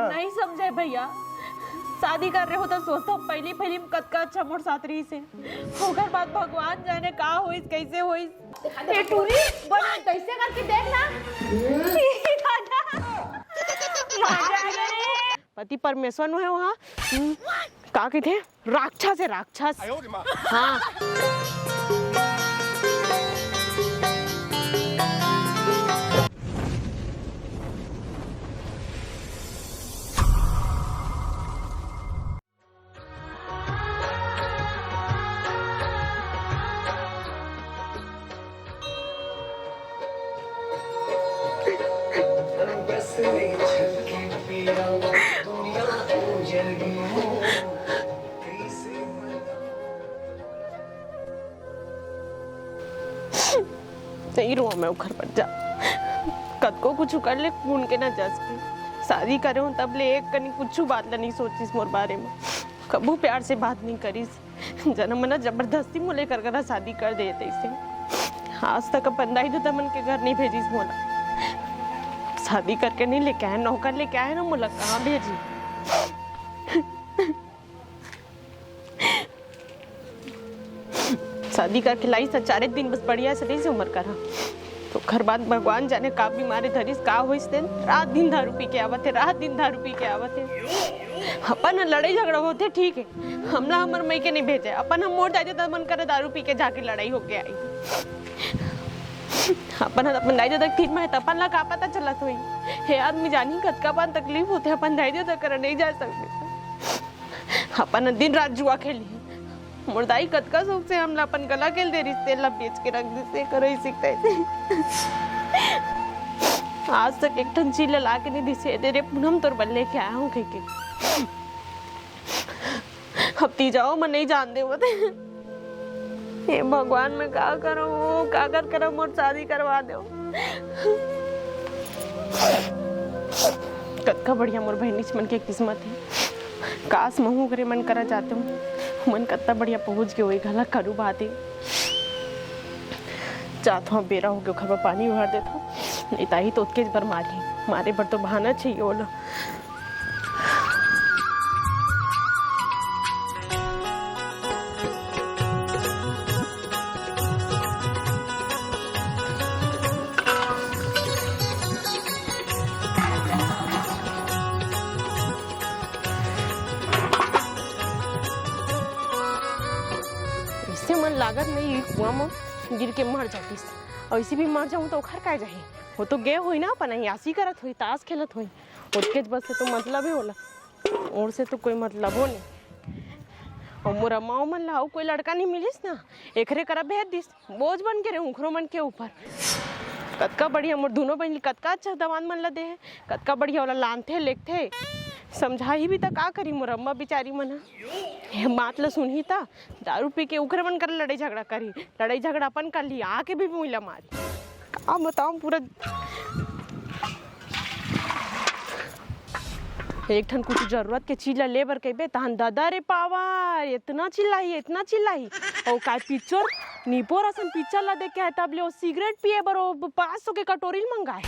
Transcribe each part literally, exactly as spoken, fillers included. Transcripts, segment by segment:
नहीं समझे भैया, शादी कर रहे हो तो सोचता, पहली फिल्म कतका अच्छा मोर साथ रहिस हे, ओकर बाद भगवान जाने का होइस, कैसे होइस। ए टूरी, बने कैसे करके देख ना। दादा, मजा आ गया रे। पति परमेश्वर नो हे वहाँ, हम्म, का कहिथे? राक्षस हे, राक्षस। हाँ। नहीं रोआ मैं ओखर बर जा। कतको कुछु कर ले, खून के नजर के। शादी करे हो तब ले एक कनी कुछु बात ला नहीं सोचिस मोर बारे में। कभू प्यार से बात नहीं करिस। जनम मन जबरदस्ती मोले कर करा शादी कर दे तैसे। आज तक अपन दाई ददा मन के घर नहीं भेजिस मोला। शादी करके नहीं लेके आए, नौकर लेके आए ना, मोला कहाँ भेजी? शादी करके लाइस त चारे दिन बस बढ़िया से रहिस उमर करा। तो ओखर बाद भगवान जाने का बीमारी धरिस, का होइस तेन। रात दिन दारू पी के आवत हे, रात दिन दारू पी के आवत हे। अपन ह लड़ाई झगड़ा होथे, ठीक हे, हमला हमर मइके नहीं भेजे, अपन ह मोर दाई ददा मन करा दारू पी के जाके लड़ाई होके आई। अपन ह अपन दाई ददा के ठीक में हे, त अपन ला का पता चलत होही? हे आदमी, जानी कतका बार तकलीफ होथे, अपन दाई ददा करा नहीं जा सकते। अपन दिन रात जुआ खेली। मोर दाई कतका शौक से हमला अपन गला खेल दे रिहिस, तेला बेच के रख दिस, करो ही सीखता है। आज तक एक ठन चीज ला के नहीं दिसे दे रे पूनम, तोर बर लेके आया हूँ कह के। अब तीजाओ मैं नहीं जान दे होते। हे भगवान, मैं का करूं, का कर करम मोर शादी करवा दो। कतका बढ़िया मोर बहिनीच मन के किस्मत हे। काश महू ओकरे मन करा जाते हूँ, मन कतका बढ़िया पहुँच गए, वही घला करू बात हे। जात हूँ, बेरा हो गया, घर में पानी भर देता हूँ, नहीं ताही तो ओतके बर मारी, मारे बर तो बहाना चाहिए ओला। इससे मन लागत नहीं, कुआं म गिर के मर जातीस। अउ इसे भी मर जाऊं तो ओखर काय जाही? वो तो गे होई ना, अपन अयासी करत होई, ताश खेलत होई। ओतकेच बस से तो मतलब हे ओला, और से तो कोई मतलब हो नहीं। और मोर अम्मा मन ला अउ कोई लड़का नहीं मिलिस ना, एकरे करा भेज दिस, बोझ बन के रहे उखरो मन के ऊपर। कतका बढ़िया मोर दोनों बहिनी, कतका अच्छा दवान मन ला दे हे, कतका बढ़िया ओला लानथे लेगथे। समझाही भी त का करी मोर अम्मा बिचारी मन ह। ये बात ला सुनही त दारू पी के उखरे मन कर लड़ाई झगड़ा करी, लड़ाई झगड़ा अपन कर ली, आके भी मुइला मारी। का बताऊं पूरा। एक ठन कुछ जरूरत के चीज ला ले बर कहिबे, तहन ददा रे पावर, इतना चिल्लाही, इतना चिल्लाही। अउ काय पिक्चर, निपोर असन पिक्चर ला देख के आए, तब ले वो सिगरेट पिए बर वो पाँच सौ के कटोरी ल मंगाए।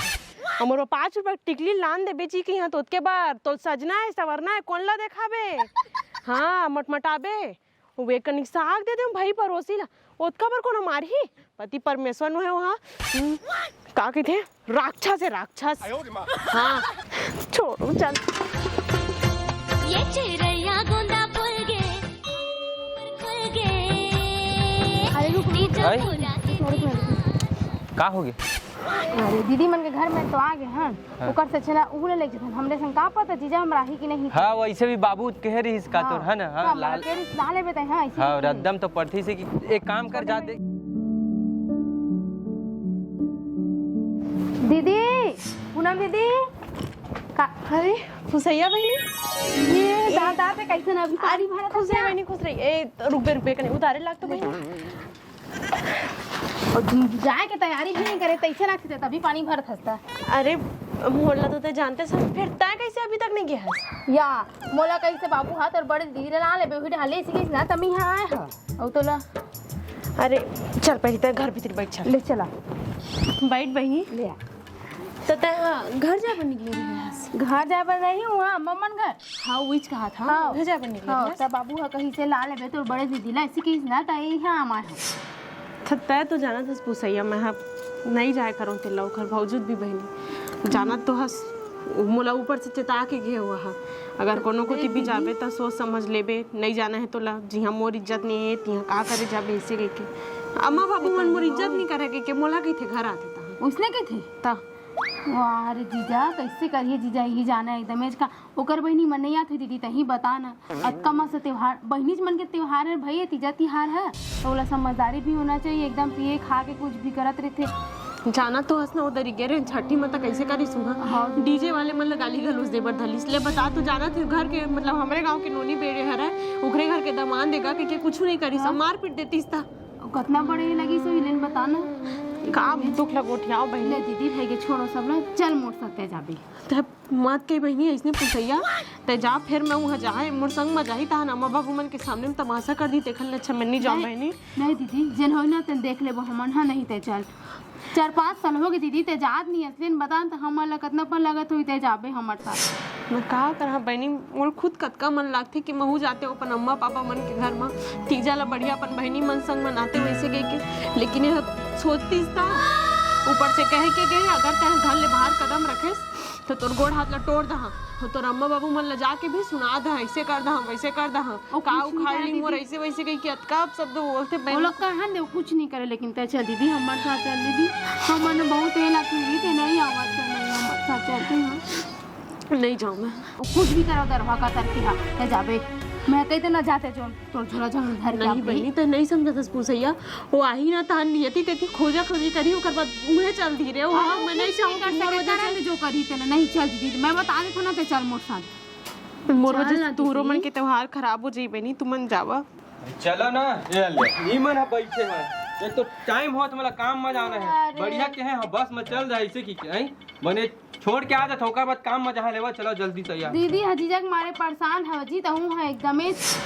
हमर वो पाँच रुपया के टिकली लान देबे जी कि हाँ, तो ओतके बर, तो सजना है, सवरना है, कौन ला देखाबे? हाँ, मटमटाबे। वे कनिक साग दे दे भाई परोसी ला, ओतका बर कोनो मारही? पति परमेश्वर नो हे वहाँ। हम्म, का कहिथे? राक्षस हे, राक्षस। हाँ, छोड़ो, चल। ये चिरैया गोंदा बोल गे, बोल गे। अरे रुक, रुक, रुक, रुक, रुक, रुक। का हो गया? अरे दीदी मन के घर में तो आ गए हन। हाँ। ओकर से छेना उगले ले जथन। हमरे संग का पता जीजा हम राही कि नहीं। हाँ, वैसे भी बाबू कहे रहिस का हाँ। तोर, है ना? हाँ, हाँ, लाल। कहे रहिस, ला लेबे तैं, हाँ, ऐसे हाँ, नहीं। रद्दम तो पड़थी से कि एक काम कर, जा दे। दीदी, पूनम दीदी, का अरे, खुसैया बहिनी। ये दादा पे कैसे ना अभी पानी भरा था खुसैया क्या? बहिनी, खुश रही। ए, रुक बे, रुक बे, कने उतारे लाग तो बहिनी। अउ तुम जाए के तैयारी भी नहीं करे, तैसे ना खींचे, तभी पानी भरत हस त। अरे, मोला तो तैं जानते सब, फिर तैं कैसे अभी तक नहीं गया हस? या, मोला कैसे बाबू हाथ और बड़े धीरे ला ले, बेहुई ढाले इसी ना, तमी यहाँ आए ह। अउ तोला अरे, चल पहले तैं घर भीतर बैठ, चल। ले चला। बैठ बहिनी। ले आ। त तैं ह घर जाए बर निकले रहे हस? घर जाए बर नहीं, उहाँ अम्मा मन घर। हाँ, उहीच कहा था, हाँ। घर जाए बर निकले हाँ, रहे हस। त बाबू ह कहिस ला लेबे तोर बड़े दीदी ला, अइसे कहिस ना, त इहाँ आए हँव। त तैं तो जानत हस पुसैया, मैं ह नहीं जाए करँव तेला, ओखर बावजूद भी बहिनी जानत तो हस, मोला ऊपर से चेता के गे हुआ ह। अगर कोनो कोती भी जाबे त सोच समझ लेबे, नहीं जाना है तोला, जिहाँ मोर इज्जत नहीं है तिहाँ का करे जाबे, अइसे कहिके। अम्मा बाबू मन मोर इज्जत नहीं करे कहिके मोला कहिथे घर आते तहाँ। उसने कहिथे? त वाह रे जीजा, कइसे करिए जीजा, इही जाना है एकदम। एज का ओकर बहिनी मन नहीं आथे दीदी, तहीं बता ना। अतका मस्त त्योहार, बहिनीच मन के त्योहार है भई, तीजा तिहार है, त ओला समझदारी भी होना चाहिए। एकदम पिए खा के कुछ भी करत रहिथे। जाना तो हस ना, ओ दरी गे रहे छठी में त कइसे करिस उहाँ? हाँ। डीजे वाले मन ला गाली गलौज दे बर धलिस। ले बता, तू जानत हे घर के, मतलब हमरे गाँव के नोनी बेरे हरय, ओकरे घर के दमांद ए गा कहिके कुछु नहीं करिस, हाँ। मारपीट देतिस त। कतना बड़े लगिस होही, लेन बता ना। का दुख ला गोठियाव बहिनी। ले दीदी, भई गे छोड़ो सब ला, चल मोर साथे जाबे। तैं मत कह बहिनी, अइसने पुसैया, तैं जा, फेर मैं उहाँ जाए, मोर संग म जाही, तहन अम्मा बाबू मन के सामने में तमाशा कर दी, तेखर ले अच्छा मैं नहीं जाऊँ नहीं, बहिनी। नहीं दीदी, जेन होई ना, तेन देख लेबो हमन, हाँ, नहीं तैं चल। चार पाँच साल हो गे दीदी, तैं जात नहीं, असलिन बता न, त हमन ला कतना पल लगत होई, तैं जाबे हमर साथ। मैं का करहा बहिनी, मोर खुद कतका मन लागथे कि महू जाते अपन अम्मा पापा मन के घर म, तीजा ला बढ़िया अपन बहिनी मन संग मनाते वइसे कहिके, लेकिन ये सोचतीस त ऊपर से कहे के गे, अगर तैं घर ले बाहर कदम रखेस, त तोर गोड़ हाथ ला टोर दहा, अउ तोर अम्मा बाबू मन ला जाके भी सुना दहा, अइसे कर दहा, वइसे कर दहा, ओ का कुछ नहीं उखाड़ करा ली मोर, दीदी। अइसे वइसे कहिके अतका शब्द बोलथे बहिनी। वो लोग कहा दे, वो कुछ नहीं करे, लेकिन तैं चल दीदी, हमर साथ चल दीदी, हमन बहुत ये लगथे दीदी, तैं नहीं आवत, तैं नहीं हमर साथ चलते हैं। नहीं जाऊँ मैं। वो कुछ भी करो दरवा का तरती हा, तैं जाबे, मैं कहिते ना जाते जोन। तोर झोला झंगल धर के नहीं आबे। बहिनी, तैं नहीं समझत हस पुसैया। वो आही ना, तहन नियति तेती खोजा खोजी करी, ओकर बाद उहे चल दी रे। वो हाँ, मैं नहीं कुछ चाहूँ नहीं कि कर मोर सकत, वजह से करन जो करी तेला, नहीं चल दीदी, मैं बता देत हूँ ना, तैं चल मोर साथ। मोर चल वजह से ना तुहरो दीदी। मन के त्योहार खराब हो जाई बहिनी, तुमन जावा। चलो ना, ये ले, ई मन ह बैठे हैं। एक तो टाइम हो, तुम्हारा काम में जाना है। अरे। बढ़िया के हैं, हाँ, बस में चल जाए, इसे की क्या, हैं? बने छोड़ के आ जात हव, ओकर बाद काम म जहाँ लेवा, चलो जल्दी तैयार। दीदी ह जीजा के मारे परेशान हव जी, तहूँ ह एकदमे।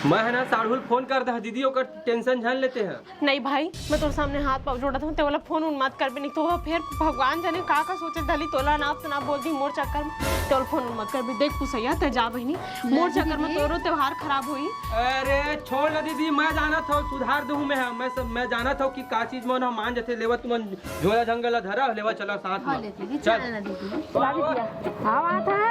मैं ह ना साढ़ू ल फोन कर दे ह दीदी, ओकर टेंशन झन लेते ह। नहीं भाई, मैं तोर सामने हाथ पाँव जोड़त हूँ, ते वाला फोन उन मत करबे, नहीं तो वो फिर भगवान जाने का का सोचे धली, तोला अनाप शनाप बोल दी मोर चक्कर में, ते वाला फोन उन मत करबे। देख पुसैया, ते जा बहिनी, मोर चक्कर में दीदी। तोरो त्योहार खराब होई। अरे छोड़ ना दीदी, मैं जानत हूँ, सुधार दूँ मैं, मैं सब, मैं जानत हूँ कि का चीज मन ह मान जथे, लेवा तुमन झोला झंगल ला धरा, लेवा चला साथ हाँ, में। ले दीदी, चल। चल ना दीदी। वाह, वाह। हाँ, बात है।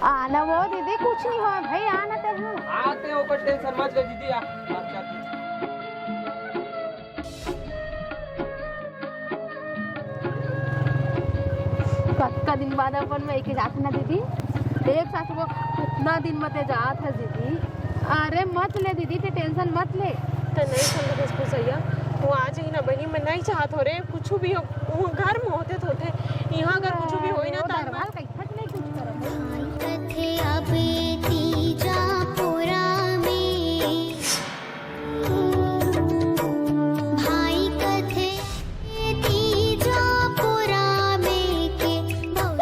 आना वो दीदी, कुछ नहीं हो भाई, आना ते हूँ। आते हैं, ओकर टेंशन मत ले दीदी, आ, आ, आ, आ। कतका दिन बाद अपन में एक जात ना दीदी, एक साथ वो कितना दिन में ते जात है दीदी। अरे मत ले दीदी, ते टेंशन मत ले। ते नहीं समझ बस पुसैया, वो आ जाही ना बहिनी, मैं नहीं चाहत हो रे, कुछ भी हो, वो घर में होते तो होते, यहाँ अगर कुछ भी होई ना, वो तो दरबार कैसे नहीं कुछ करब। भाई कथे अब तीजा पुरा में भाई कथे तीजा पुरा में के बहुत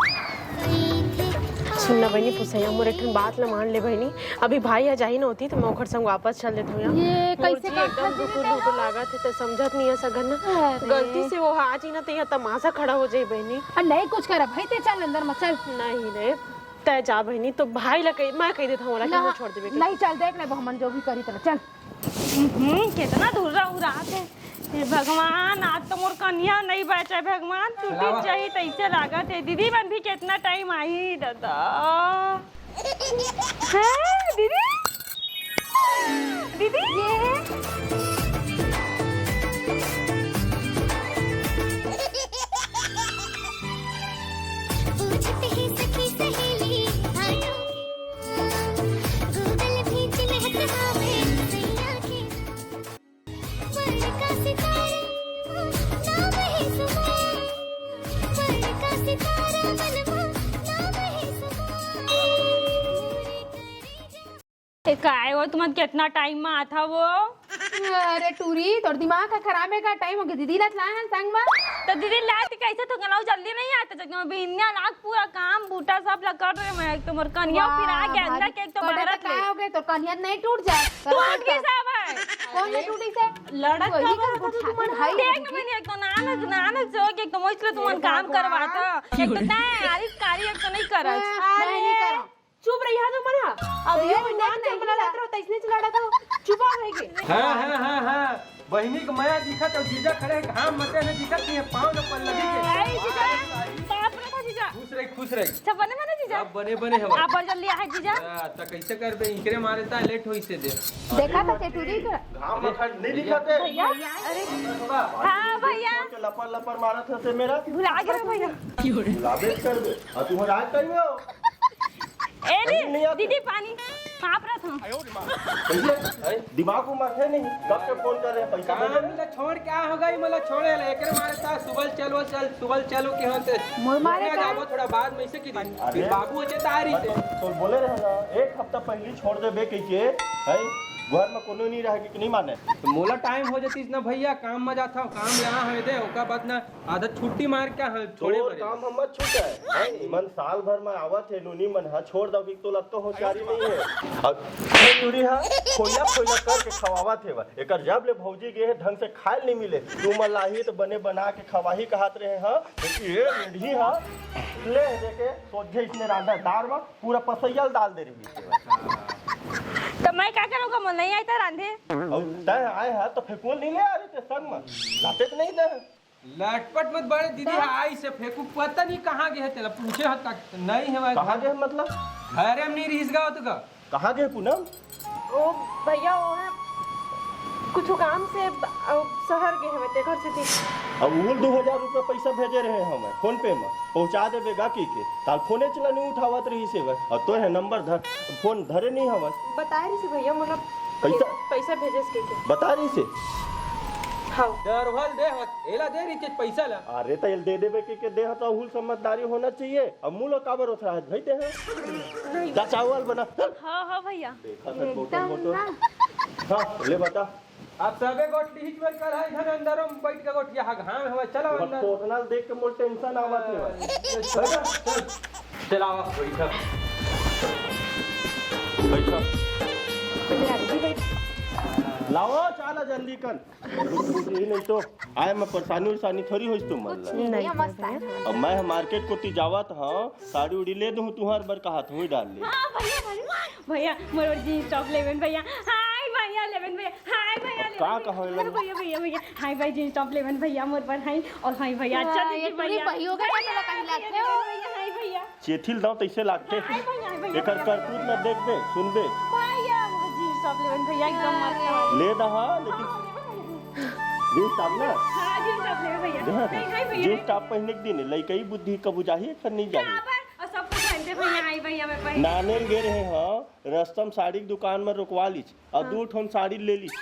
कही थे। सुन ना बहिनी पुसैया, मोर एक ठन बात ल मान ले बहिनी, अभी भाई ह जाही न होती त मैं ओखर संग वापस चल देत हूँ। ये मोर कैसे जी का एकदम धुकुर धुकुर लागत हे, त समझत नहीं है सगन ना। अरे। गलती से वो आज ही ना त यहाँ तमाशा खड़ा हो जाई बहिनी। अरे नहीं कुछ कर भाई, ते चल अंदर में चल। नहीं रे, तै जा बहिनी, तो भाई ला कही, मैं कही देत हूँ, ओला कि ना, मोर छोड़ देबे। नहीं चल, देख ले हमन जो भी करी तेला, चल। हम्म, कितना धुर्रा उड़ात हे। हे भगवान, आज तो मोर कन्या नहीं बचे भगवान, टूटी चलावा। जाही तैसे लागत हे। दीदी मन भी कितना टाइम आही दादा। हैं, दीदी? दीदी? ये? पूछत ही सखी सहेली, आयो। Google भी चिन्हत हवे सैया के नाम। बड़का सितारा, नाम है सुमार। बड़का सितारा, मनवा, नाम है सुमार। ए, काय हो, तुमन कितना टाइम में आथा वो? अरे टूरी, तोर दिमाग ह खराब हे का? टाइम हो गे, दीदी ला लाए हन संग में। तो दीदी लाए त कैसे तो गलाऊ जल्दी नहीं आते, जब मैं बिन्या लाग पूरा काम बूटा सब ला कर रहे मैं, एक तो मोर कनिया वाह, फिर आ गया अंदर भाभी, के, एक तो तोरे बहरत तो ले। काय हो गए, तोर कनिया नहीं टूट जाए। टूट गई सब है। कौन है टूटी से? लड़त वही का का बोलत बोलत हूँ, तुमन भाई। देख ना बहिनी, एक तो नानक, नानक से होके एक तो मोइच ले तुमन काम करवात हो। एक तो तैं आरिस कारी, एक तो नहीं करत। मैं नहीं करा। चुप रही, हाँ, तो मना। अब ये ये नाम नहीं जब लड़ा था, तैसने चला रहा था। चुप हो गए के। हाँ, हाँ, हाँ, हाँ। बहिनी के मया दिखत अउ जीजा खड़े हे, घाम मते ने दिखत नहीं है, पाँव ल पल्लगी के। आई जीजा, बाप रे था जीजा। खुश रही, खुश रही। सब बने बने जीजा? सब बने बने हवा। आप बड़ जल्दी आए जीजा। हाँ, त कैसे करबे? इनकरे मारे ता लेट होई से दे। देखा था चेटुरी का। घाम मखा नहीं दिखत है। भैया, अरे। हाँ भैया। छोड़ के लपर लपर मारत हसे मेरा। भुला गए भैया। लाबे करबे। और तू आज कहीं हो? ए दी, नहीं आते। दीदी पानी। हाँफ रहा था। कैसे? हैं? दिमाग उमाग है नहीं, कब से फोन कर रहे हैं, पैसा भेज रहे हैं? मोला छोड़ क्या होगा, ये मोला छोड़े ले, एकरे मारे ता सुबह चलो, चल, सुबह चलो के होते। मोर मारे का? जाबो थोड़ा बाद में से की दिन। अरे। फिर बाबू हो जाता आ रही से। तो, तो बोले रहे ना, एक हफ्ता पहले छोड़ देबे कह के, हैं? घर में कोनो नहीं रहे कि नहीं माने? तो मोला टाइम हो जाती ना भैया, काम में जाता हूँ, काम यहाँ है दे, ओका बाद ना आधा छुट्टी मार के हम छोड़े तोर बरे। काम हम मत छूटे। हैं? मन साल भर में आवत हे, नोनी मन ह छोड़ दो कि तोला तो होशियारी नहीं है। अब ये टूरी ह खोइला खोइला करके खवावत हे। एकर जब ले भौजी गे हे, ढंग से खाए नहीं मिले। तू मन लाही तो बने बना के खवाही कहत रहे ह, लेकिन ये रेढ़ी ह ले दे के सोझे इसने रांधा दार में पूरा पसैया ल डाल दे रही है। तो मैं क्या करूँगा, मैं नहीं आई तो रांधे। और तय आए ह तो फेकुल नहीं ले आ रहे थे संग में, लाते तो नहीं दे। लटपट मत बड़े दीदी, हाँ? आई से फेंकू, पता नहीं कहाँ गए हैं, तेला पूछे हो तक नहीं है भाई। कहाँ गए हैं मतलब? घरे में नहीं रहिस गाँव तो का? कहाँ गए पूनम? ओ भैया, वो है कुछ काम से ब-, अ, शहर गए हवे, तेकर से थी। अब उहुल दो हजार रुपया पैसा भेजे रहे हमें फोन पे में, पहुँचा देबे गा की के, ताल फोने चला नहीं उठावत रही से भाई। और तो है नंबर धर, फोन धरे नहीं हवस। बताए रही से भैया, मोला पैसा? पैसा भेजे के के। बता रही से? हाँ। डरवल दे हवस, एला दे रही चीज पैसा ला। अरे तो एल दे देबे के, के दे ह तो अहुल समझदारी होना चाहिए। अब मुँह लो काबर उठ रहा है भाई दे ह। जा चावल बना। हाँ, हाँ भैया। देखा था मोटो एकदम मोटो। ना। हाँ, ले बता। आप सबे गोठ लिहिच में कर है, इधर अंदर में बैठ के गोठिया हा, घाम हवा, चलो अंदर। कोरोना देख के मोर टेंशन आवत है भाई। चल, चल। चलावा, बैठा। बैठा। लावा, चाला जल्दी कर। ये नहीं तो आए मैं परेशानी उरेशानी थोड़ी होइस तुमन ला। नहीं, मस्त है। अब मैं मार्केट कोती जावत हूँ, साड़ी उड़ी ले दूँ तुहर बर, कहा थोड़ी डाल ले। हाँ, भैया, भैया, भैया, मोर बर जींस टॉप लेबे न भैया। हाय भैया, लेबे न भैया। हाय भैया, अब का लेबे न कहो भैया। लेबे? भैया, भैया, भैया। हाय भाई, जींस टॉप लेबे न भैया, मोर बर हाय। और हाय भैया, अच्छा हाँ, दीदी ये पूरी भैया। पहियो का हाय चला कहीं भैया, लागथे हो। भैया, हाय भैया। चेथिल दाव तैसे लागथे। हाय भैया, हाय भैया, एकर भैया। करतूत न देखबे, सुनबे। भैया, मोर जींस टॉप लेबे न भैया, एकदम मस्त वाला। ले दहा, लेकिन हाँ, लेबे न भैया। जींस टॉप ना? हाँ, जींस टॉप लेबे भैया। देहा नहीं, हाय भैया। जींस टॉप पहने के दिन लइकई बुद्धि कबू जाही, एकर नहीं जाही। बराबर। और सब कुछ पहनते भैया, आई भैया, मैं पहन। नाने ल गे रहे ह, रस्ता म साड़ी के दुकान म रोकवा लीच, अउ हाँ। दू ठोन साड़ी ले लीच,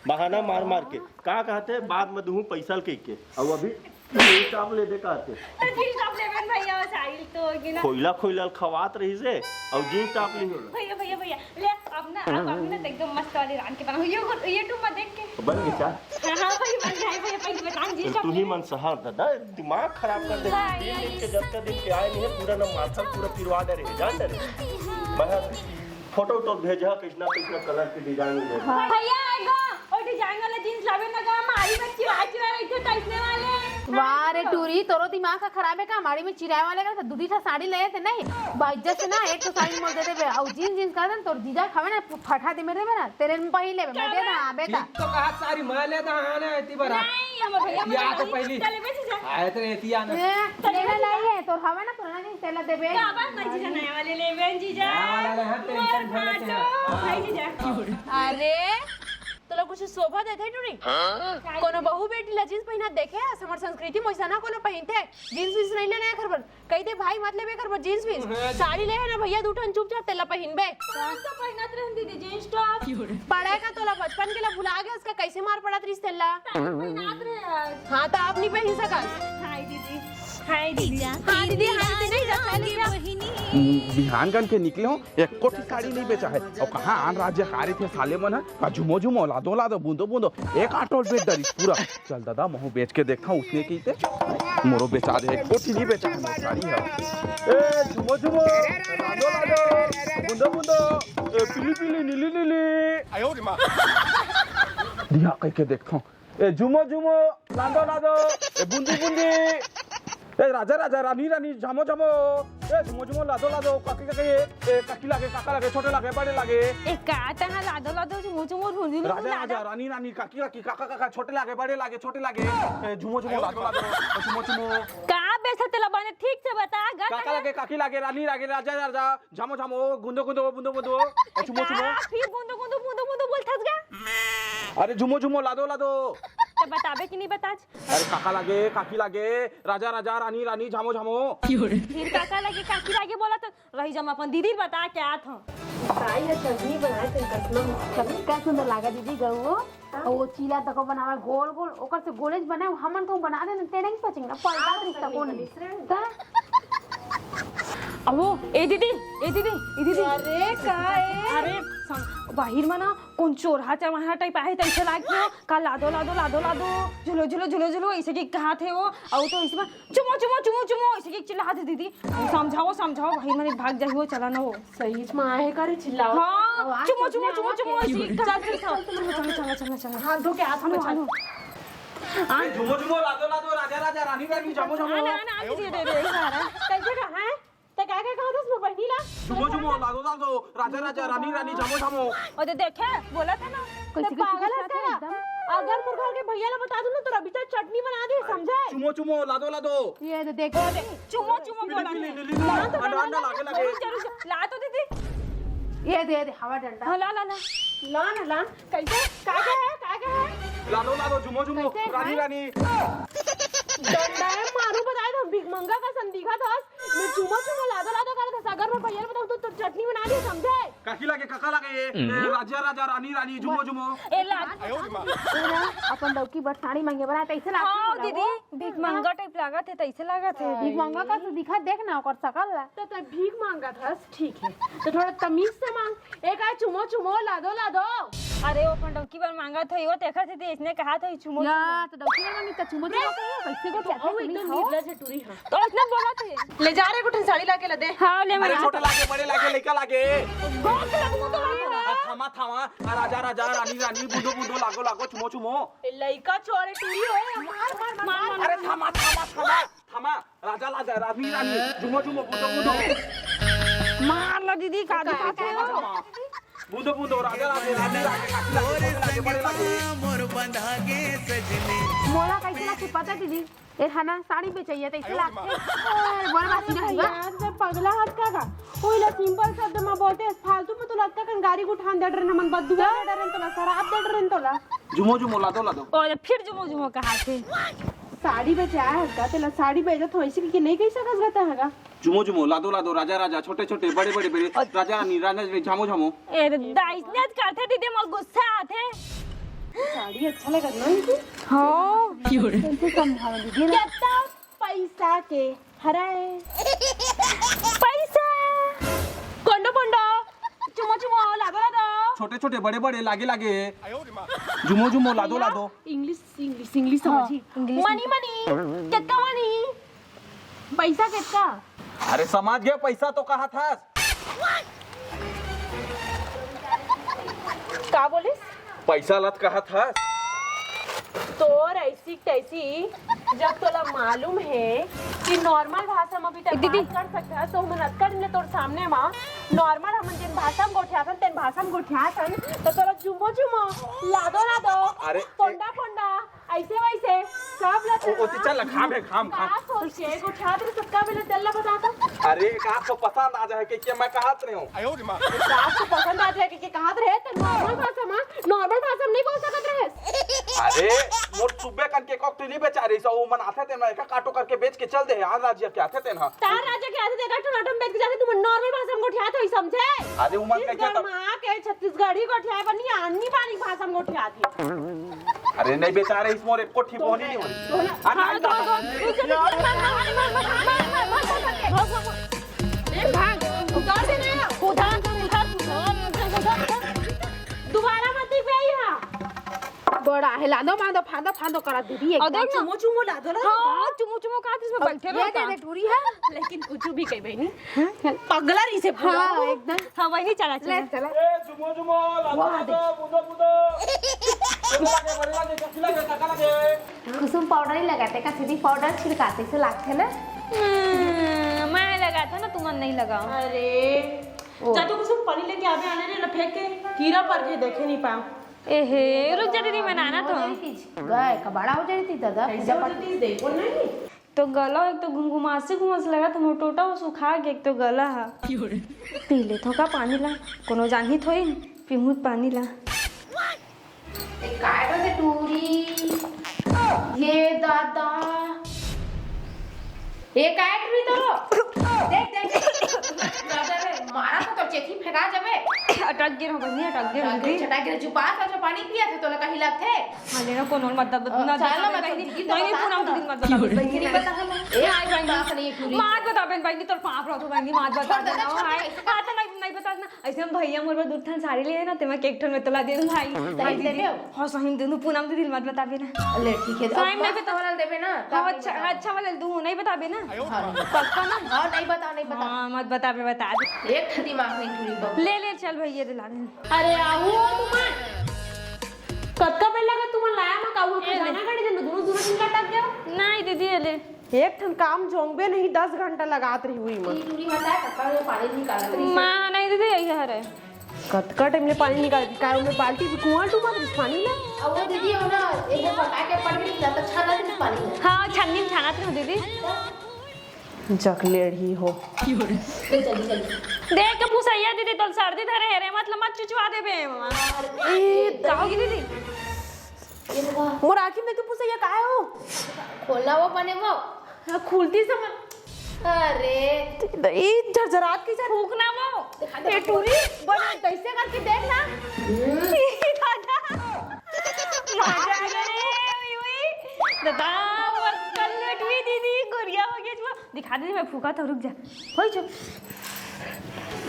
बहाना मार मार के। का कहते, बाद म दूहूं पैसा ल कहिके। अउ अभी जींस टॉप ले दे कहते। तो जींस टॉप लेबे न भैया, वो साड़ी तो होगी ना। खोइला खोइला ल खवात रहिस हे, अउ जींस टॉप नहीं होला। भैया, भैया, भैया, ले, अब ना, अब, अब ना, तो एकदम मस्त वाली रांध के बनाऊँ। ये, ये YouTube में देख के। बन गई क्या? हाँ, हाँ, भाई, बन गई, भाई, अपन बता, जी, तू ही सब मन सहा दादा, दिमाग खराब कर दे। हाँ, तीन ये दिन के, जब तक दिन के आए नहीं है, पूरा ना माथा पूरा पिरवा दे रहे, जान दे रहे। मैं फोटो तो भेजा, कृष्णा, कृष्णा कलर के डिजाइन में। हाँ। भैया, आएगा, और डिजाइन वाला जींस लावे ना गा, मारी बच्ची वाची वाला इधर टाइटने वाले। वाह रे टूरी, तोरो दिमाग का खराब है का? मारी में चिराए वाले का, दूधी ठा साड़ी ले ते नहीं, बाइज्जत से ना, एक तो साड़ी मोल दे देबे, और जींस, जींस का दन, तोर जीजा खावे ना, फटा दे मेरे में ना, तेरे में पहिन लेबे, मैं दे दा, हाँ, बेटा। ठीक तो कहा सारी, मैं ले दा, हाँ ना, एती बरा। नहीं, हमर भैया, या तो पहली। चले बे जीजा। आए तो एती आना। ए, लेना नहीं है, तोर हवा ना, तोर ना नहीं, तेला देबे। का बात नहीं जीजा, नया वाले लेबे जीजा। नया वाला ले, हाँ, टेंशन मोर झेलत है। भाटो, हाँ। भाई जीजा। अरे, तोला कुछ शोभा देथे टूरी? हाँ? कोनो बहू बेटी ला जींस पहिना देखे हस? हमर संस्कृति में वैसा ना कोनो पहिनथे। जींस वींस नहीं लेना है घर पर। कही दे भाई, मत लेबे कर जींस वींस। हाँ, साड़ी ले है ना भैया, दू ठन चुपचाप तेला पहिनबे। तो हम तो पहिनत रहन दीदी जींस टॉप। पढ़े का तोला बचपन के ला भुला गे, उसका कैसे मार पड़त रहिस तेला? साड़ी पहिनात रहे आज। हाँ, तो आप नहीं पहिन सकस। हाय दीदी, हाय दीदी। हाँ दीदी, हाँ दीदी, नहीं रखा है, नहीं रखा। बिहान गन के निकले हो, एको ठी साड़ी नहीं बेचा है। और कहाँ आन राज्य हारे थे साले मन है, का झुमो झुमो, लादो लादो, बूंदो बूंदो, एक आटो बेच डरिस पूरा। चल दादा, महू बेच के देखता हूँ, उसने की ते मोरो बेचा दे, एको ठी नहीं बेचा है मोर साड़ी है। ए, झुमो झुमो, लादो लादो, बूंदो बूंदो, ए, पीली पीली, नीली नीली। आयो रे माँ। दिया कहिके देखथंव। ए झुमो झुमो, लादो लादो, ए बूंदी बूंदी, ए राजा राजा, रानी रानी, झामो झामो, ए झुमो झुमो, लादो लादो, काकी काकी, ए काकी लागे, काका लागे, छोटे लागे, बड़े लागे। ए का तहां लादो लादो, झुमो झुमो, बूंदी बूंदी राजा लादो। राजा, रानी रानी, काकी काकी, काका काका, छोटे लागे, बड़े लागे, छोटे लागे। ए झुमो झुमो, लादो लादो, ए झुमो झुमो। का बेचत तेला बने ठीक से बता गा। काका लागे, काकी लागे, रानी लागे, राजा राजा, झामो झामो, गुंदो गुंदो, बूंदो बूंदो, ए झुमो झुमो। का फिर गुंदो गुंदो, बूंदो बूंदो बोलथस गा? अरे झुमो झुमो, लादो लादो। त बताबे कि नहीं बताच? अरे काका लागे, काकी लागे, राजा राजा, रानी रानी, झामो झामो। फिर काका लागे, काकी लागे बोला त रही जम अपन दीदी बता के आत हंव। ताई ह चटनी बनाए थे कसम। कतका सुंदर लागा दीदी गऊ। अउ वो चीला तको बनावा गोल गोल, ओकर से गोलेज बनाए, हमन कहूं बना देना, तेड़ेंग पचेंग ना, पलटा हाँ, रिश्ता सही कोन बोलिस रे। का? अबो, ए दीदी, ए दीदी, ए दीदी। अरे, का ए? अरे, सं-, बाहिर म ना कोन चोरहा चमाहा टाइप आहे, तइसे लाग के, का लादो, लादो, लादो, लादो, झुलो, झुलो, झुलो, झुलो, अइसे के कहाथे वो, अउ तो अइसे म चुमो, चुमो, चुमो, चुमो, अइसे के चिल्लाथे दीदी। समझाओ, समझाओ, बाहिर म भाग जाही वो, चला ना वो। सही म आहे का रे चिल्लाओ। हाँ, अब आज चुमो, चुमो, चुमो, चुमो, चल, चल, चल, चल, चल, चल, चल। हाथ धो के हाथ आनो, पोछा। आनो। ए, झुमो, झुमो, लादो, लादो, राजा, राजा, रानी, रानी, झामो, झामो। आना, आना, आना, दीदी, दे, दे, सारा। कैसे का है? ते का, का कहत हस मोर बहिनी ला? झुमो, झुमो, लादो, लादो, राजा, राजा, रानी, रानी, झामो, झामो। ओ, दे, देखे, बोला था ना। कैसे, ते कैसे, पागल कैसे हस का? एकदम? अगर मोर घर के भैया ला बता दूं ना, तो रबीता चटनी बना दे, समझे? चुमो, चुमो, लादो, लादो। ये तो देख। चुमो, चुमो, बोला। ले, ले, ले, ले, ले। ला तो, अंडा, ला, अंडा, ला, लागे, ला, लागे। जरूर, जरूर, ला तो दीदी। ये दे, दे, हवा डंडा। हाँ, ला, ला, ला। ला ना, ला। कैसे? का, का है? का, का है? लादो, लादो, झुमो, झुमो, कैसे? रानी, हैं? रानी। डंडा है, मारू बताए तो भिख मंगा का संदीखा था। मैं चुमो, चुमो, लादो, लादो करत हस। अगर मैं भैया ला बताऊं तो, तो चटनी बना दे, समझे? काकी लागे, काका लागे, ए, ए, राजा, राजा, रानी, रानी, झुमो, झुमो। ए, ला। ए, ना, अपन डौकी बर साड़ी मांगे बर आए, तइसे लागथे हाँ, मोला दीदी, वो। भिख मंगा टाइप लागत हे, तइसे लागत हे। भिख मंगा कस दिखत, देख ना ओकर सकल ला। त, त भीख मांगत हस, ठीक हे। त थोड़ा तमीज से मांग। ए, का चुमो, चुमो, लादो, लादो। अरे, वो अपन डौकी बर मांगत होही, वो तेखर सेती अइसने कहत होही, चुमो, या, चुमो। त डौकी बर मांगी, त चुमो, चुमो कहिए, कइसे को तो कहत अउ होही, एकदम हाँ? निर्लज हे टूरी, हाँ। तो अइसने बोलत हे। ले जा रे, गुठन साड़ी लाके ला दे। हाँ, ले अरे, मैं छोटे लागे, बड़े लागे, लइका लागे। बहुत लागे, वो तो लागे। आ, थामा, थामा, आ, राजा, राजा, रानी, रानी, बूंदो, बूंदो, लागो, लागो, चुमो, चुमो। ए, लइका छोरे टूरी हो, मार, मार, मार, मार। अरे, थामा, थामा, थामा, थामा, राजा, राजा, रानी, रानी, झुमो, झुमो, बूंदो, बूंदो। मार ला दीदी, का थामा, दुखाथे थामा, हो? थामा। बूंदो, बूंदो, राजा, राजा, रानी, रानी, काकी लागे, छोटे लागे, बड़े लागे। मोर बंधा गे सजनी। मोला कइसे लागथे पता दीदी? ए, है ना, साड़ी बेचइया, तइसे लागथे। ए, बोल बात सीधा हुआ। यार, मैं पगला हस का का? ओइला simple शब्द म बोलथे, फालतू म तोला अतका कन गारी गुठान दे डरेन, हमन बददुआ दे डरेन तोला, शराब दे डरेन तोला। झुमो, झुमो, लादो, लादो। ओ, फिर झुमो, झुमो कहथे। साड़ी बेचे आए हस का, तेला साड़ी बेचत हो, अइसे कहिके नइ कहि सकस गा, तैं ह गा। झुमो, झुमो, लादो, लादो, राजा, राजा, छोटे, छोटे, बड़े, बड़े, बड़े, राजा, रानी, राजा, रानी, झामो, झामो। ए, दाई, अइसने करथे दीदी, मोर गुस्सा आथे। साड़ी अच्छा लगत ना इनकी? हाँ। कइसे समझावं दीदी ना? कितना पैसा के हरय? पैसा। कोंडो, कोंडो। चुमो, चुमो, लादो, लादो। छोटे, छोटे, बड़े, बड़े, लागे, लागे। झुमो, झुमो, लादो, भैया, लादो। English, English, English हाँ, समझी। English money, में। Money। कितना money? पैसा कितना? अरे समझ गे, पैसा तो कहत हस। का बोलिस? पैसा ला त कहत हस। तोर ऐसी तैसी, जब तोला मालूम हे कि normal भाषा म भी तैं दीदी। बात कर सकत हस, तो हमन अतका दिन ले तोर सामने म normal हमन जेन भाषा म गोठियाथन, तेन भाषा म गोठियाथन, त तोला जुमो जुमो, लादो लादो, अरे, पोंडा पोंडा, ऐसे वैसे सब ल ओ, ओती चल, खाम हे, खाम, खाम। का सोच के गोठियात रहे, सबका मिले तेल ल बता तो। अरे, का तो पसंद आ जाए के, के मैं कहत रहे हूँ। का तो पसंद आ जाए के, के कहत रहे, त normal भाषा म, normal भाषा म नहीं बोल सकत रहे। अरे, मोर सुबे कन के कॉकटेल नहीं बेचा रही, सो वो मन आथे, ते मैं का काटो करके बेच के चल दे, आज राज्य के आथे तेन ह। तार राज्य के आथे, देखा, टोनाटम बेच के जाथे, तुम normal भाषा म गोठियात होई, समझे? अरे, उमन कहिके छत्तीसगढ़ तब म आके छत्तीसगढ़ी गोठियाए बर नहीं, आनी बानी भाषा म गोठियात हे। अरे, नहीं बेचारे, इस मोर एको ठी बोनी नहीं होई। अरे, हाँ, नहीं तो, बेचारे। तो, तो, ए, भाग, उतार दे ना। उतार, उतार, उतार, उतार। दोबारा मत दिखबे यहाँ। बड़ा हे, लादो, मादो, फांदो, फांदो करा दीदी, और एकदम। देख ना। चुमो, चुमो, लादो, लादो। हाँ, चुमो, चुमो कहा थी, इसमें अब बैठे ये रहता। दे दे, टूरी है। लेकिन कुछ भी कहे बहनी। हाँ, चल। पगला रही से पूरा। हाँ, एकदम। हाँ, वही चला, ले, चला। चला। ए, चुमो, चुमो, लादो, वाह, लादो, देख। बूंदो, बूंदो। कुसुम पाउडर ही लगाथे का? सीधी पाउडर छिड़काथे से लागथे ना। हम्म, मैं लगाथों ना, तुमन नहीं लगाओ। अरे, ओ। जा तो कुसुम पानी लेके आबे, आने रे, ना फेंक के कीड़ा पर के देखे नहीं पाओ। ए हे, रुक जा दीदी, मैं नहाना तो। गए का बड़ा हो जाई थी दादा, कैसे पूजा हो पाठ। जाती, देखो नहीं। तो गला एक तो घुमघुमासी घुमस लगा, तो मोर टोटा वो सुखा के एक तो गला हा। पी ले थोका पानी ला, कोनो जानही थोई, पीहूं पानी ला। ए, काय बजे टूरी? ये दादा। ए, काय टूरी तो? देख, देख, देख। दादा रे, मारा तो तोर चेथी फेंका जाबे। अटक गे रहो बहिनी, अटक गे रहो दीदी। चटा गिर जुपा का जो पानी पिया थे, तोला कहीं लगथे? हाँ, लेना कोनो मतलब अ, ना चाल ना, बता, मतलब, बहिनी। दीदी तो नहीं, नहीं, बता पूनम ना। दीदी मत बता, बहिनी। नहीं बता ना। ए, आज बहिनी। बाप रे, टूरी। मात बता बहन, बहिनी, तोर पाप रहो तो बहिनी, मात बता तो देना, दादा, हाय। कैसे हाँ, तो नहीं, नहीं बता ना। ऐसे हम भैया मोर बर दू ठन साड़ी ले ना, तेमा के एक ठन में तोला दे दूं भाई। सही भाई दे दीदी। दे। हाँ, सही में दे दूं, पूनम दीदी मत बताबे ना। ले, ठीक है, सही अब में बस बता। वाला देबे ना, हाँ, तब अच्छा, बता। अच्छा वाला दे दूं, नहीं बताबे ना? हाँ, नहीं बता। पक्का ना? हाँ, नहीं बता, नहीं बता। हाँ, मत बताबे, बता दे। एक ठन दिमाग नहीं टूरी बबू। ले, ले, चल भैया, दिला दे। अरे, आहू हो तुमन। कतका बेर लगा तुमन लाया मा, काहू ए ले। जाना गाड़ी जन, दोनों, दोनों दिन का टप गया। नहीं दीदी, ये ले। एक ठन काम जोंगबे नहीं, दस घंटा लगात रही हुई मैं। ई टूरी हटाए, कतका में पानी निकालत रही। माँ, नहीं दीदी, यही हरे। कतका टाइम ले पानी निकाल, का ओमे बाल्टी भी कुआं डूबत रही पानी ला? अब वो दीदी हो ना, एक बार पटा के पड़ गई ना, तो छाना थी पानी में। हाँ, छन्नी में छाना थी दीदी। जकलेड़ी हो। ले जल्दी, जल्दी। देख के पुसैया दीदी, तोल सर्दी धरे हे रे, मतलब मत चुचवा देबे माँ। ए, का होगी दीदी? ये देखो। मोर आँखी में तू पुसैया काहे हो? खोला वो बने वो। हाँ, खुलती समझ। अरे। ई झरझरात की झर-, फूकना वो। दिखा दे। ए, टूरी, बने कैसे करके देख ना। हम्म। दादा। मजा आ गया रे, उई, उई। दादा, वो कल लेट हुई दीदी, गोरिया हो गया जो। दिखा दीदी, मैं फूका तो रुक जा। हो जो।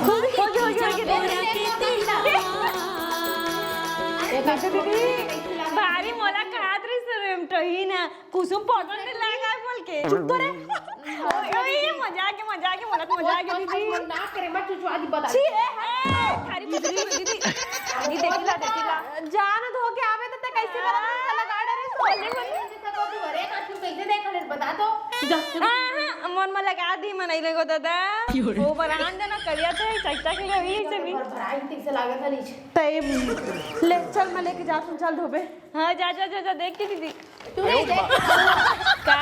हो जो, हो जो, हो जो। देखो दीदी, भारी मोला कहत रहिस रे, टही ना, कुसुम पाउडर नहीं लगा बोल के। चुप तो रे। ओए, ओए, ये मजाक है, मजाक है, मोला तो मजाक है, दीदी। ना करे, मत चुचवा दी, बता। छी, ए, ए, थारी बिजली में, दीदी। दीदी, देखी ला, देखी ला। जान धो के आवे तो ते कैसे करत है? लगा डरे सो। बोले, बोले। अरे, का तू कैसे देख ले, बता तो। जा। हाँ, हाँ, मन में लगा दी, मन अइले गो दादा। वो बरान देना करिया थे, चकचक ले अभी से भी। भराई ठीक से लागत है नीचे। तय ले, चल, मैं लेके जात हूँ, चल धोबे। हाँ, जा, जा, जा, जा, देख के दीदी। तू नहीं देख। का?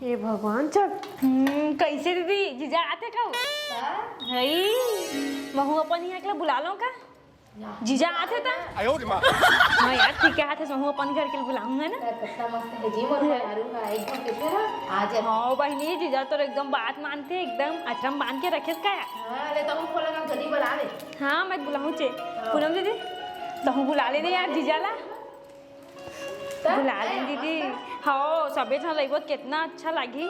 हे भगवान, चल। हम्म, कैसे दीदी? जीजा आथे का? का? हई, महू अपन यहाँ के बुला लो का? जीजा आथे ता? आयो रे माँ। हाँ यार, ठीक है, आथे, महू अपन घर के बुलाऊं, है ना? यार, कितना मस्त है जी, मोर मेहरारू का, एक घर के पूरा आ जाए। हाँ बहिनी, जीजा तो एकदम बात मानथे, एकदम अचरम बांध के रखे का। हाँ, ले तो हम खोला ना, जल्दी बुला ले। हाँ, मैं बुलाऊं चे। हाँ। पूनम दीदी, तहूँ बुला ले यार जीजा ला। बुला लेन दीदी। हाँ, सबे झन रहिबो त कितना अच्छा लागही।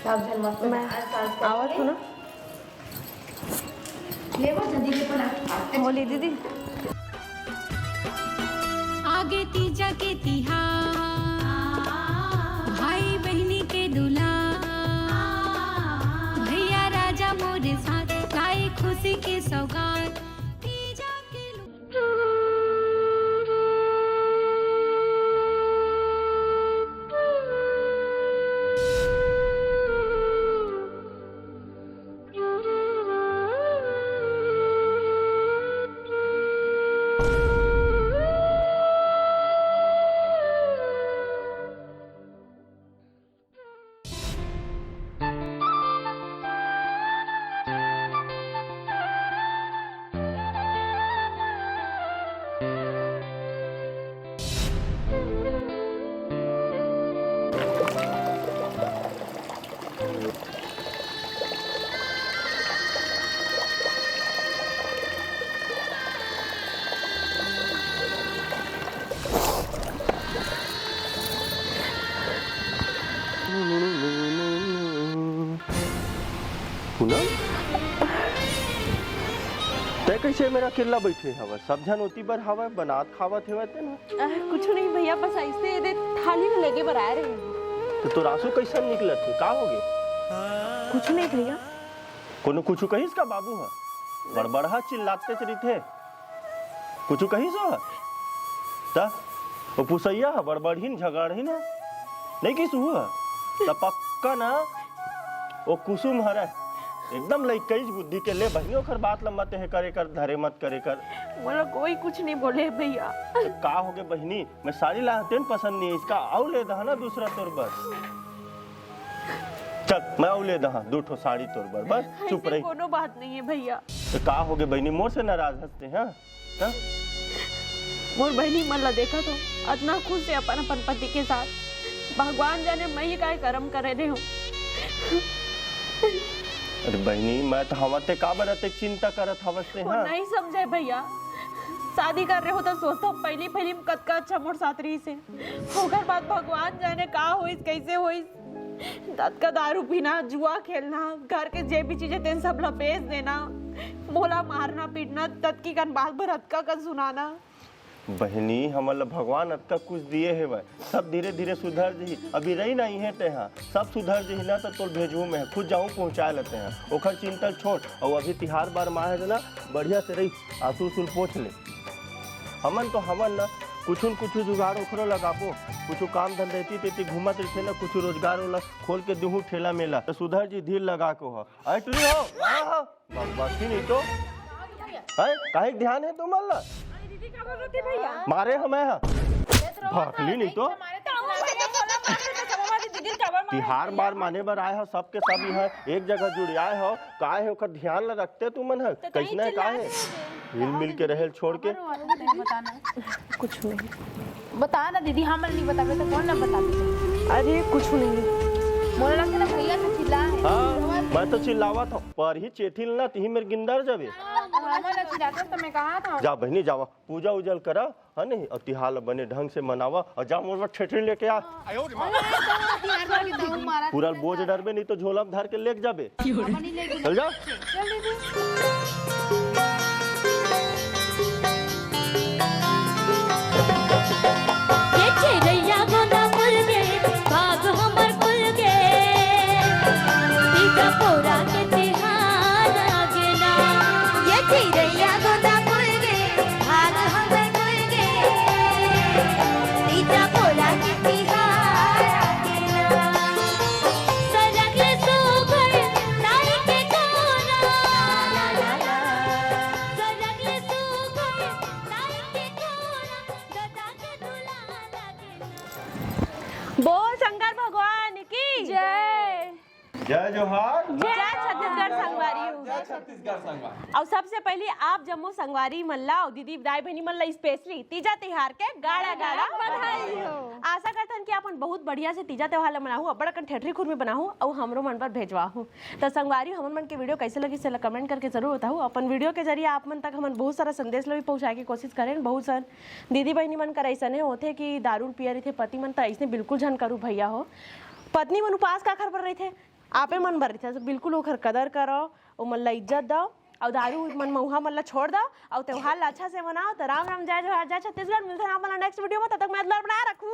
सब झन मस्त मैं नाच वाच करके आवत हूँ ना। ले वो जल्दी के बना। होली दीदी। आगे तीजा के तिहार, भाई बहिनी के दुलार, भैया राजा मोरे साथ, लाई खुशी के सौगात। पूनम, तै कैसे मेरा अकेला बैठे हवस? सब झन ओती बर हवय, बनात खावत हेवय ते ना। अ, कुछु नहीं भैया, बस ऐसे एदे थाली में लेगे बर आए रहे हैं। तो तोर आंसू कैसन निकलत हे? का हो गे? कुछु नहीं भैया। कोनो कुछु कहिस का बाबू ह? बड़बड़हा चिल्लातेच रहिथे। कुछु कहिस ओ ह? त ओ पुसैया ह बड़बड़ही न, झगड़ही न, नहीं कहिस ओ ह? त पक्का ना ओ कुसुम हरय, एकदम लइकईच बुद्धि के। ले बहिनी, ओखर बात ल मत हे करे कर, धरे मत करे कर। मोला कोई कुछ नहीं बोले भैया। त का होगे बहिनी, मैं साड़ी लाहूं तेन पसंद नहीं, इसका अउ ले दहा ना दूसरा तोर बर। चल, मैं अउ ले दहा दू ठो साड़ी तोर बर, बस चुप ऐसे रही। कोनो बात नहीं है भैया। त का होगे बहिनी, मोर से नाराज हस ते, हाँ? हाँ? मोर बहिनी मन ला देखत हो, अतना खुश हे अपन अपन पति के साथ। भगवान जाने मैं ही काय करम करे दे हूँ। अरे बहिनी, मैं तो हवा ते काबर अतेक चिंता करत हवस ते, वो हाँ? नहीं समझे भैया, शादी कर रहे हो तो सोचता हूँ पहली पहली में कतका अच्छा मोर साथ रही से, ओकर बाद भगवान जाने का होइस, कैसे होइस। अतका दारू पीना, जुआ खेलना, घर के जे भी चीजें तेन सब ला बेच देना, मोला मारना पीटना, ततकी कन बात भर अतका कन सुनाना। बहिनी, हमन ला भगवान अतका कुछ दिए हेवय, सब धीरे धीरे सुधर जही। अभी रही ना इहें तेहा, सब सुधर जही ना, त तोल भेजहूं मैं, खुद जाहूं पहुंचाए ला तेहा। ओखर चिंता ल छोड़, अउ अभी तिहार बार मा हे ना, बढ़िया से रही, आंसू उसूल पोंछ ले। हमन तो हमन ना कुछु न कुछु जुगाड़ ओखरो लगाबो, कुछु काम धंधा एती तेती घूमत रहिथे ना, कुछु रोजगार ओला खोल के दिहूं ठेला मेला, त सुधर जी, धीर लगा के हो। अरे टुरी हो, कहाँ हो? बकबकी नहीं तो। हैं? काहे के ध्यान हे तुमन ला? मारे हमें हा। भागली नहीं तो। तिहार बार माने बर आए हो, सबके सब इहाँ एक जगह जुड़ियाए हो, काय हे ओकर ध्यान ला रखते तुमन ह? कैसने काय हे? हिल मिल के रहेल छोड़ के। कुछ नहीं। बता ना दीदी, हमन नहीं बताबे तो कौन ना बताबे? अरे कुछ नहीं। मोला लगता ना भैया तो चिल्ला है। हाँ, मैं तो चिल्लावत हूँ, पर ही चेठिल ना तिही मेर गिंदर जाबे। हमन ना चिल्लाते तो मैं कहा था। जा बहिनी जावा, पूजा उजल करा, है नहीं? और तिहार ला बने ढंग से मनावा और जा मोर बर ठेठरी लेके आ। पूरा बोझ डरबे नहीं तो झोला में धर के लेके जाबे। चल जा। ये चिरैया गोंदा फूल गे, भाग हमर खुल गे, तीजा पोरा के तिहार आ गे ना। ये चिरैया गोंदा फूल गे, भाग हमर खुल गे, तीजा पोरा के तिहार आ गे ना। सरग ले सुघर नाई के कोरा, सरग ले सुघर नाई के कोरा, ददा के दुलार लागे ना। बोल शंकर भगवान की जय। जय जोहार। जय छत्तीसगढ़ संगवारी हो। जय छत्तीसगढ़ संगवारी। अउ सबसे पहली आप जम्मो संगवारी मन ला अउ दीदी दाई बहिनी मन ला specially तीजा तिहार के गाड़ा गाड़ा बधाई हो। आशा करथन कि आप मन बहुत बढ़िया से तीजा त्योहार ला मनाहू, अब्बड़ अकन ठेठरी खुरमी बनाहू अउ हमरो मन बर भेजवाहू। त संगवारी, हमन मन के video कैसे लगिस, तेला comment करके जरूर बताहू। अपन video के जरिए आप मन तक हमन बहुत सारा संदेश ला भी पहुंचाए के कोशिश करेन। बहुत सारा दीदी बहिनी मन कर अइसने होथे कि दारू पिया रहिथे पति मन, त अइसने बिल्कुल झन करू भैया हो। पत्नी मन उपास काखर बर रहिथे? आपे मन बर रहिथे, तो बिल्कुल ओखर कदर करो, ओमन ला इज्जत दो, अउ दारू मन मउहा मन ला छोड़ दो, अउ त्योहार ला अच्छा से मनाओ। तो राम राम, जय जोहार, जय छत्तीसगढ़। मिलते हैं आप मन ला next video में, तब तक मैं दुलार बनाए रखू।